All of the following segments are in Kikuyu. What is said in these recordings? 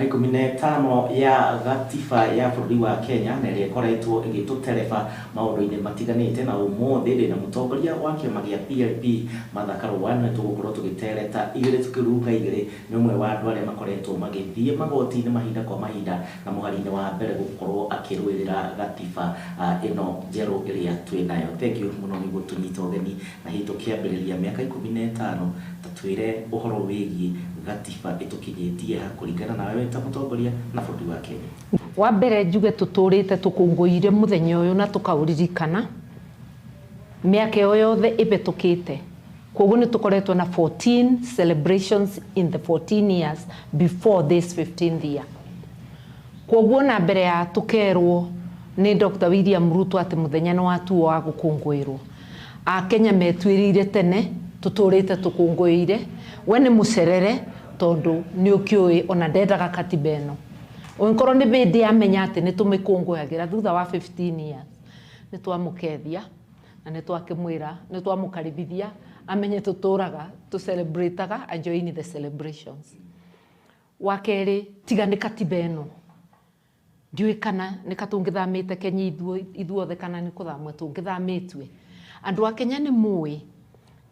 15 ya gatiba ya bũrũri wa Kenya na ĩrĩa ĩkoretwo ĩgĩtũtereba maũndũ-inĩ matiganĩte. Na ũmũthĩ ndĩna mũtongoria wa kĩama gĩa PLP, Martha Karua, nĩwe tũgũkorwo tũgĩtereta igĩrĩ tũkĩrunga igĩrĩ. Nĩ ũmwe wa andũ arĩa makoretwo magĩthiĩ magoti-inĩ mahinda kwa mahinda na mũhari-inĩ wa mbere gũkorwo akĩrũĩrĩra gatiba ĩno njerũ ĩrĩa twĩ nayo. Thank you mũno nĩ gũtũnyita ũgeni, na hihi tũkĩambĩrĩria mĩaka 15, ta twĩre ũhoro wĩgiĩ gatiba ĩtũkinyĩtie ha kũringana nawe wĩ ta mũtongoria na bũrũri wa Kenya. Wa mbere njuge tũtũrĩte tũkũngũĩire mũthenya ũyũ na tũkaũririkana mĩaka ĩyo yothe ĩhetũkĩte. Koguo nĩ tũkoretwo na 14 celebrations in the 14 years before this 15th year. Koguo na mbere ya tũkerwo nĩ Dr. William Ruto atĩ mũthenya nĩ watuo wa gũkũngũĩrwo, Akenya metuĩrĩire tene, tũtũrĩte tũkũngũĩire. We nĩ mũcerere tondũ nĩ ũkĩũĩ ona ndendaga katiba ĩno. Ũngĩkorwo nĩ hĩndĩ amenya atĩ nĩ tũmĩkũngũyagĩra thutha wa 15 years, nĩ twamũkethia na nĩ twakĩmwĩra, nĩ twamũkaribithia amenye tũtũraga tũ celebrataga and join the celebrations. Wa kerĩ, tiga nĩ katiba ĩno, ndiũĩ kana nĩ ka tũngĩthamĩte Kenya ithuothe kana nĩ kũthamwo tũngĩthamĩtue. Andũ a Kenya nĩ mũĩ,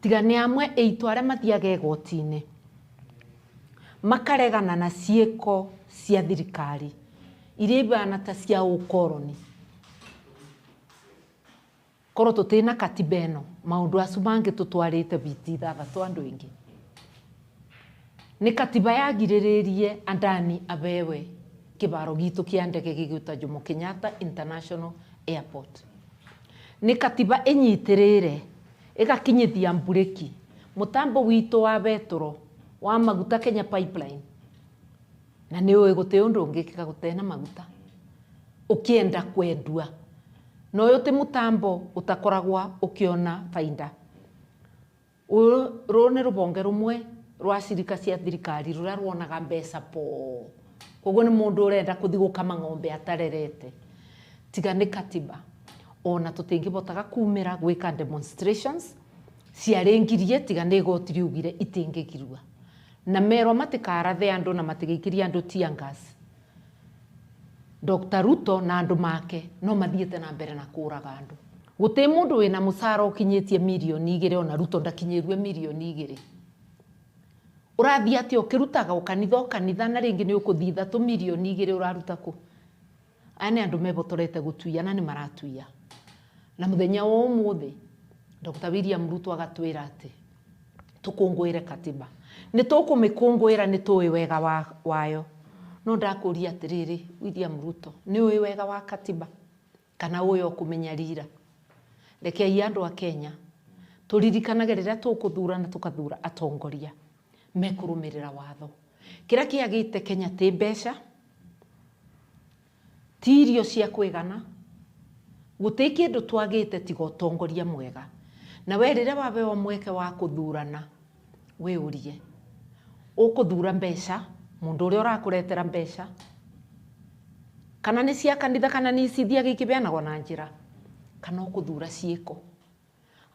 tiga nĩ amwe aitũ arĩa mathiaga igoti-inĩ makaregana na ciĩko cia thirikari iria ibana ta cia ũkoroni, korwo tũtĩna katiba ĩno, maũndũ acu mangĩ tũtwarĩte biti 6 andũ aingĩ. Nĩ katiba yagirĩrĩrie Adani abewe kĩbaro gitũ kĩa ndege gĩgwĩtwo Jomo Kenyatta International Airport. Nĩ katiba ĩnyitĩrĩire ĩgakinyithia mburĩki mũtambo witũ wa betũro wa maguta, Kenya Pipeline, na nĩ ũĩ gũtĩ ũndũ ũngĩkĩka gũtena maguta ũkĩenda kwendua, na ũyũ ti mũtambo ũtakoragwa ũkĩona bainda. Rũrũ nĩ rũbonge rũmwe rwa cirika cia thirikari rũrĩa ruonaga mbeca po. Koguo nĩ mũndũ ũrenda kũthi gũkama ng'ombe atarerete. Tiga nĩ katiba, ona tũtingĩbotaga kumĩra gwĩka demonstrations ciarĩ ngirie, tiga nĩ igoti riugire itingĩgirua na merwo matikarathe andũ na matigĩikĩrie andũ tear gas. Dr. Ruto na andũ make no mathiĩte na mbere na kũraga andũ. Gũtĩ mũndũ wĩna mũcara ũkinyĩtie mirioni 2, ona Ruto ndakinyĩrue mirioni 2. Ũrathiĩ atĩa ũkĩrutaga o kanitha o kanitha, na rĩngĩ nĩ ũkũthiĩ 3 mirioni 2 ũraruta kũ? Aya nĩ andũ mebotorete gũtuia na nĩ maratuia. Na mũthenya wa ũmũthĩ Dr. William Ruto agatwĩra atĩ tũkũngũĩre katiba. Nĩ tũkũmĩkũngũĩra, nĩ tũĩ wega wayo. No ndakũria atĩrĩrĩ, William Ruto, nĩ ũĩ wega wa katiba kana ũĩ o kũmĩnyarira? Rekei andũ a Kenya tũririkanage rĩrĩa tũkũthura na tũkathura atongoria mekũrũmĩrĩra watho. Kĩrĩa kĩagĩte Kenya ti mbeca, ti irio cia kũigana, gũtĩ kĩndũ twagĩte tiga ũtongoria mwega. Na we rĩrĩa waheo mweke wa kũthurana, wĩũrie ũkũthura mbeca, mũndũ ũrĩa ũrakũretera mbeca, kana nĩ cia kanitha, kana nĩ cithiaga ikĩbeanagwo na njĩra, kana ũkũthura ciĩko.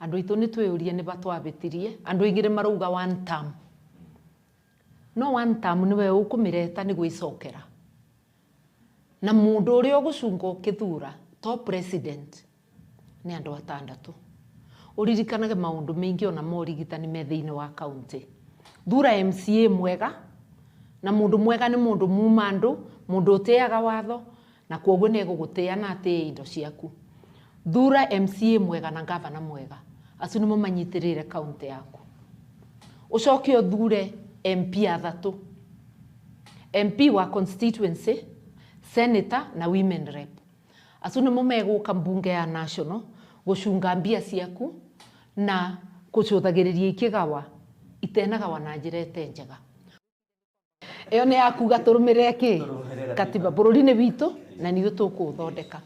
Andũ aitũ nĩ twĩũrie nĩ ba twabĩtirie. Andũ aingĩ nĩ marauga one term, no one term nĩwe ũkũmĩreta nĩ gwĩcokera. Na mũndũ ũrĩa ũgũcunga ũkĩthura to president, nĩ andũ 6. Ũririkanage maũndũ maingĩ ona ma ũrigitani me thĩinĩ wa kaunti. Thura MCA mwega, na mũndũ mwega nĩ mũndũ muma andũ, mũndũ ũtĩaga watho, na kwoguo nĩ egũgũtĩa na atĩe indo ciaku. Thura MCA mwega na gavana mwega, acio nĩmo manyitĩrĩire kaunti yaku. Ũcoke ũthure MP 3, MP wa constituency, senator na women rep. Acio nĩmo megũka mbunge ya national gũcunga mbia ciaku na kũcũthagĩrĩria ikĩgawa itenagawa na njĩra ĩte njega. Ĩyo nĩ yakuga tũrũmĩrĩre kĩ katiba. Bũrũri nĩ witũ na nithuĩ tũkũũthondeka.